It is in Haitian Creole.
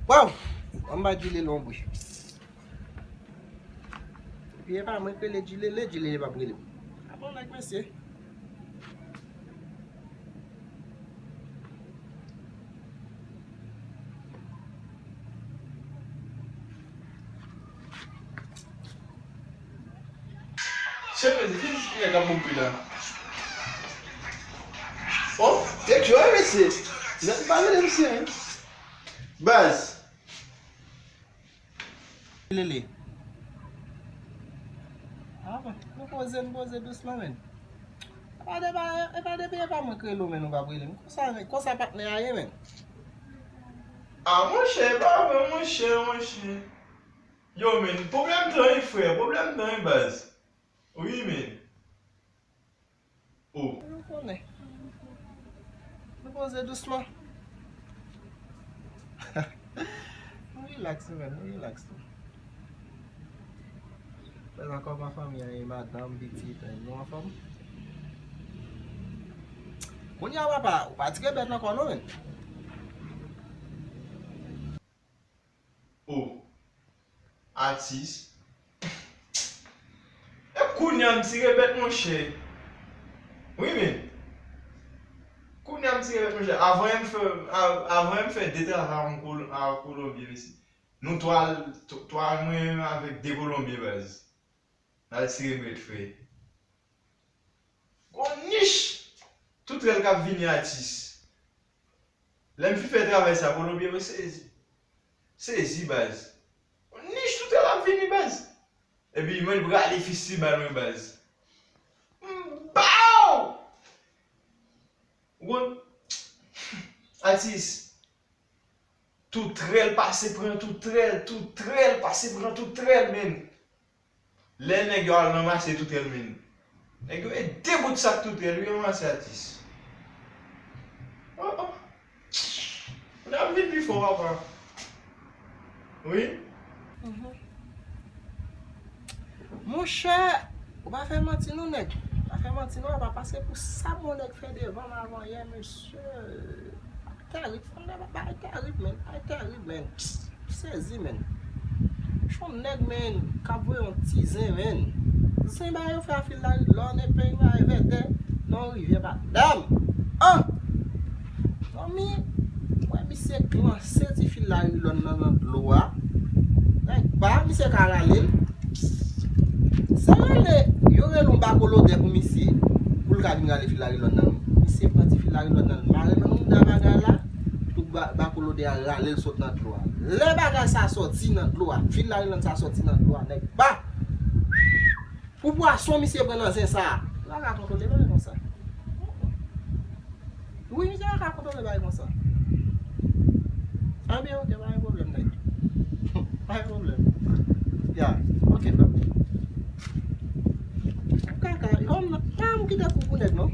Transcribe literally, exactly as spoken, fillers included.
Waw! Anba Djilele yon bri. Epi e pa mwen k rele Djilele, Djilele p ap rele m. A bon nèg mesye. Chèf mesye, ki, ki nèg k ap monte la? Oh, kèk jou, wi, mesye. Nèg pa rele misye, wi. Baz. Lele. Ah, bon. Nou poze, nou poze dousman, menn. E pa depi, e pa depi e pa mwen k rele w, menn, ou p ap rele m. Konsa, konsa patnè a ye, menn. Ah, monchè, e pa vre, monchè, monchè. Yo, menn, pwoblèm tan, wi, frè, pwoblèm tan, wi, baz. Wi, menn. Oh. Nou konnen. Nou poze dousman. Nou rilaks, nou menm, nou rilaks tou. Prezan kòman fanmi an ye, madanm, pitit, nou anfòm? Kounye a, papa, ou pa tire bèt ankò non, menn. Oh. Atis. E kounye a m tire bèt, monchè. Wi, men. Kounye a m tire bèt, monchè. Avan m fè, a-, avan m fè de travay a yon kol-, a yon Kolonbyen, mesye. Nou twa, t-, twa mwen avèk de Kolonbyen, baz. N al tire bèt, frè. Gon nich! Toutrèl k ap vini, Atis. Lè m fin fè travay sa, Kolonbyen, mwen sezi. Sezi, baz. Gon nich, toutrèl ap vini, baz. Epi mwen prale fistibal mwen, baz. M ba w! Ou konn? Atis. Toutrèl pase pran toutrèl, toutrèl pase pran toutrèl, menn. Lè nèg yo al ranmase toutrèl, menn. Nèg yo e de bout sak toutrèl, wi, ranmase, Atis. Oh, oh. N ap vin pi fò, papa. Wi. Mhm. Monchè, ou pa fè manti non, nèg. Pa fè manti non, papa, paske pou sa bon nèg fè devan m avan yè, mesye. Tèrib, fanm nan bagay tèrib, menn. Bagay tèrib, menn. Sezi, menn. Chon nèg, menn, k ap voye yon ti zen, menn. Zen ba yo fè a Fil Larilòn, epi ba yo vètè nan yon rivyè, madanm. Ah! Zanmi, wè misye k lanse ti Fil Larilòn nan, nan dlo a. Nèg ba, misye ka rale l. Sa rele, yo rele yon bakolodè pou misye, pou l ka vin rale Fil Larilòn nan. Misye pran ti Fil Larilòn nan, l mare nan mouda bagay la, pou ba-, bakolodè a rale l sot nan dlo a. Lè bagay sa sòti nan dlo a, Fil Larilòn sa sòti nan dlo a, nèg ba! Pou pwason misye pran nan zen sa a. Yo pa ka kontwole bagay konsa. Wi, misye pa ka kontwole bagay konsa. Anben, ok, pa gen pwoblèm, nèg. Pa gen pwoblèm. Ya, ok, frè m. Kaka, yo, m, m kite kou pou nèg, non.